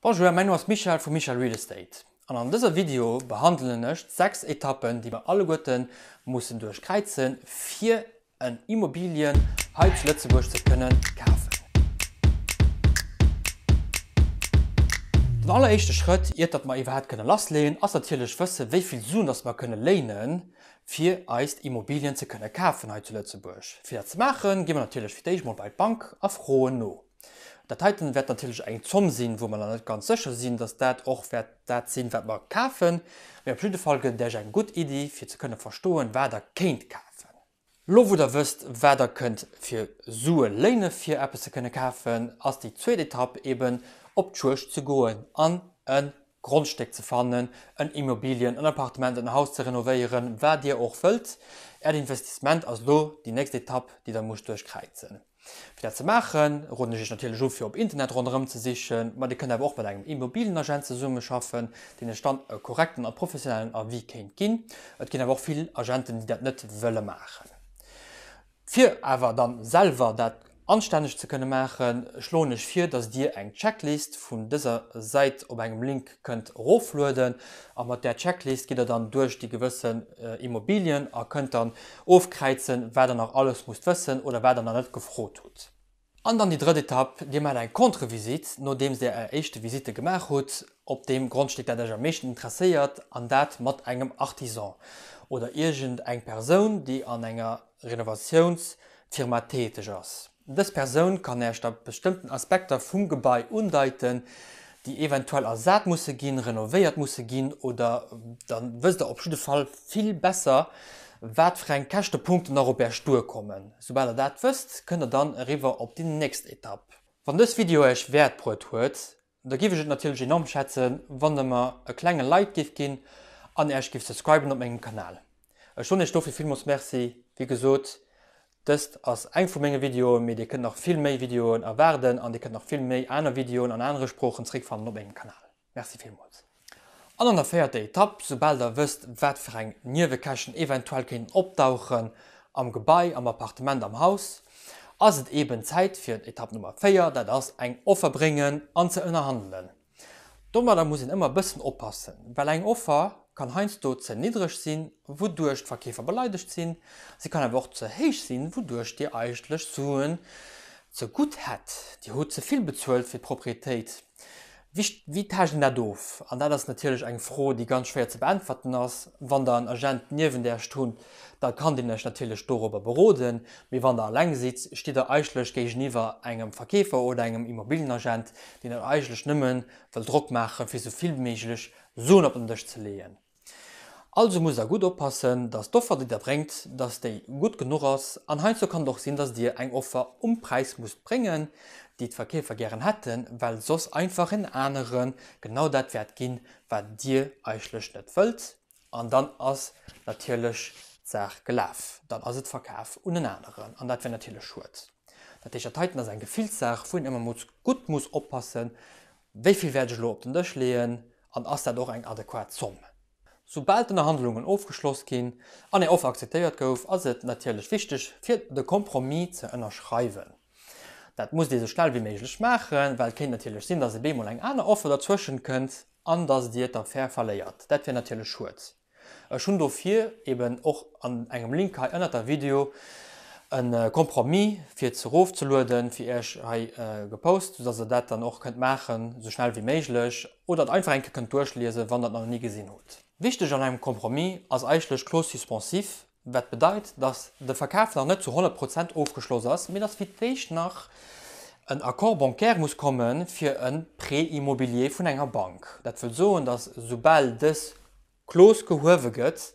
Bonjour, mäin Numm ass Michel vu Michel Real Estate an an dëser Video behandelen ech d' 6 Etappen déi mer alleguerten mussen duerchkräizen fir en Immobilien hei zu Lëtzebuerg ze kënnen kafen. Den alleréischte Schrëtt iert datt mer iwwerhaapt kënne lassleeën ass natierlech wësse wéi vill Suen datt mer kënne léinen fir eist Immobilien ze kënne kafen hei zu Lëtzebuerg. Fir dat ze maachen gi mer natierlech fir d'éischt mol bei d'Bank a froen no. Dat heiten wäert natierlech eng Zomm sinn, wou mer nach net ganz sécher sinn, dass dat och wäert dat sinn, wat mer kafen. Mee op jidde Fall gëtt et Iech eng gutt Iddi, fir ze kënne verstoen, wat Der kéint kafen. Elo wou Der wësst, wat Der kënnt fir Sue léine fir eppes ze kënne kafen, ass déi zweet Etapp eben op d'Juegd ze goen an e Grondstéck ze fannen, en Immobilien, en Appartement, en Haus ze renovéieren, wat Dir och wëllt. Äert Investissement ass elo déi nächst Etapp, déi Der musst duerchkräizen. Fir dat ze maachen, roden ech Iech natierlech u fir op Internet ronderëm ze sichen, ma Dir kënnt awer och mat engem Immobilienagent zesummeschaffen, deen Iech dann e korrekten a professionellen Avis kéint ginn. Et ginn awer och vill Agenten, déi dat net wëlle maachen. Fir awer dann selwer dat anstänneg ze kënne maachen, schloen ech vir, dass Dir eng Checklist vun dëser Säit op engem Link kënnt eroflueden a mat där Checklist gitt der dann duerch déi gewëssen Immobilien a kënnt dann ofkräizen, wat der nach alles musst wëssen oder wat der nach net gefrot hutt. An dann déi drëtt Etapp, Dir maacht eng Contre-visite, nodeems Dir Är éischte Visite gemaach hutt op deem Grondstéck, dat Iech am meeschten interesséiert, an dat mat engem Artisan oder iergend eng Persoun, déi an enger Renovatiounsfirma täteg ass. Dës Persoun kann Äech da bestëmmten Aspekter vum Gebai undeiten, déi eventuell ersat musse ginn, renovéiert musse ginn oder da wësst Der op jidde Fall vill besser, wat fir eng Käschtepunkten nach op Äech duerkommen. Soubal Der dat wësst, kënnt Der dann eriwwer op déi nächst Etapp. Wann dës Video Äech Wäert bruet huet, da giff ech et natierlech enorm schätzen, wann der mer e klenge Like giff ginn an Äech giff subscriben op mengem Kanal. Ech soen Iech dofir villmools Merci. Wéi gesot, dëst ass eng vu menge Videoen, mee Dir kënnt nach vill méi Videoen erwaarden an Dir kënnt nach vill méi aner Videoen an anere Sproochen zréckfannen op mengem Kanal. Merci villmools. An an der véierter Etapp, soubal der wësst, wat fir eng Niewekäschten eventuell kéinten opdauchen am Gebai, am Appartement, am Haus, ass et eeben Zäit fir Etapp Nummer 4, dat ass eng Offer bréngen an ze ënnerhandelen. Domadder muss een ëmmer e bëssen oppassen, well eng Offer kann heiansdo ze niddreg sinn, wouduerch d'Verkeefer beleidegt sinn, se kann awer och ze héich sinn, wouduerch Dir eigentlech Suen ze gutt hätt, Dir hutt ze vill bezuelt fir d'Proprietéit. Wéi taascht een dat of? An dat ass natierlech eng Fro, déi ganz schwéier ze beäntwerten ass. Wann Der en Agent niewent Äech hunn, da kann deen Iech natierlech dorobber beroden. Mee wann Der eleng sidd, stitt Der eigentlech géigeniwwer engem Verkeefer oder engem Immobilienagent, deen Iech eigentlech nëmme wëll Drock maachen, fir esou vill wéi méiglech Suen op den Dësch ze leeën. Also musst der gutt oppassen, dass d'Offer déi der bréngt, dass déi gutt genuch ass. An heiansdo kann et och sinn, dass dir eng Offer um Präis musst bréngen, déi d'Verkeefer gären hätten, well soss einfach en anere genau dat wäert ginn, wat dir eigentlech net wëllt. An dann ass natierlech d'Saach gelaf, dann ass et verkaf un en aneren an dat wär natierlech schued. Dat heescht, dat heiten ass eng Gefillssaach, wou een ëmmer muss gutt muss oppassen, Wéi vill wäert ech elo op den Dësch leeën an ass dat och eng adequat Zomm? Soubal d'Ënnerhandlungen ofgeschloss ginn an Är Offer akzeptéiert gouf, ass et natierlech wichteg fir de Compromis ze ënnerschreiwen. Dat musst Dir esou schnell wéi méiglech maachen, well et kéint natierlech sinn, dass e bemol eng aner Offer derzueschent kënnt an dass Dir d'Affär verléiert. Dat wier natierlech schued. Ech hunn dofir eben och an engem Link hei ënnert der Video e Compromis fir ze rofzelueden fir iech hei gepost, sou dass der dat dann och kënnt maachen sou schnell wéi méiglech oder et einfach eng Kéier kënnt duerchliesen, wann der et nach ni gesinn hutt. Wichteg an engem Compromis ass eigentlech d'Clause suspensive, wat bedeit, dass de Verkaf nach net zu 100 Prozent ofgeschloss ass, mee dass fir d'éischt nach en Accord bancaire muss komme fir e Prêt immobilier vun enger Bank. Dat wëll soen, dass soubal dës Clause gehuewe gëtt,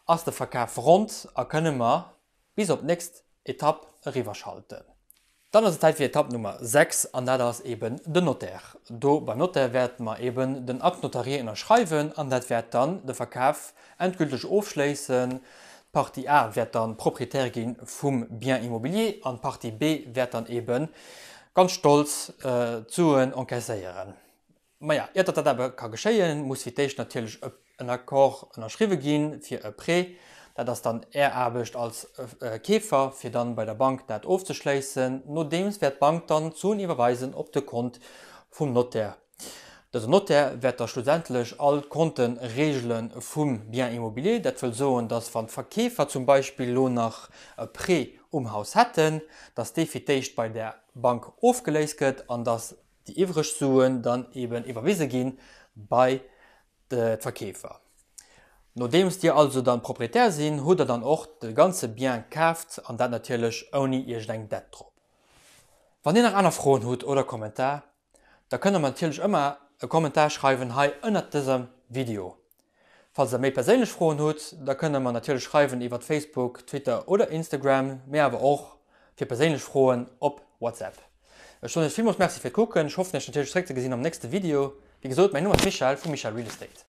ass de Verkaf ronnt a kënne mer bis op d'nächst Etapp eriwwerschalten. Dann ass et Zäit fir Etapp Nummer 6 an dat ass eben den Notaire. Do beim Notaire wäerte mer eben den Acte notarié ënnerschreiwen an dat wäert dann de Verkaf endgülteg ofschléissen. D'Partie A wäert dann Propriétaire gi vum Bien immobilier an d'Partie B wäert dann eben ganz stolz d'Suen encaisséieren. Maja, iert datt dat awer ka geschéien, muss fir d'éischt natierlech en Accord ënnerschriwwe gi fir e Prêt. Dat ass dann Är Aarbecht als Keefer, fir dann bei der Bank dat ofzeschléissen. Nodeems wäert d'Bank dann d'Suen iwwerweisen op de Kont vum Notaire. Dësen Notaire wäert da schlussendlech all d'Konte reegele vum Bien immobilier. Dat wëll soen, dass wann d'Verkeefer zum Beispill elo nach e Prêt um Haus hätten, dass dee fir d'éischt bei der Bank ofgeléist gëtt an dass déi iwwreg Suen dann eben iwwerwise gi bei d'Verkeefer. Nodeems Dir also dann Proprietär sinn, hutt Der dann och de ganze Bien kaaft an dat natierlech ouni iergendeng Dett drop. Wann Dir nach aner Froen hutt oder Kommentar, da kënnt der mer natierlech ëmmer e Kommentar schreiwen hei ënnert dësem Video. Falls der méi perséinlech Froen hutt, da kënnt der mer natierlech schreiwen iwwert Facebook, Twitter oder Instagram, mee awer och fir perséinlech Froen op WhatsApp. Ech soen iech villmools Merci fir d'Kucken, ech hoffen iech natierlech zeréck ze gesinn am nächste Video. Wéi gesot, mäin Numm ass Michel vu Michel Real Estate.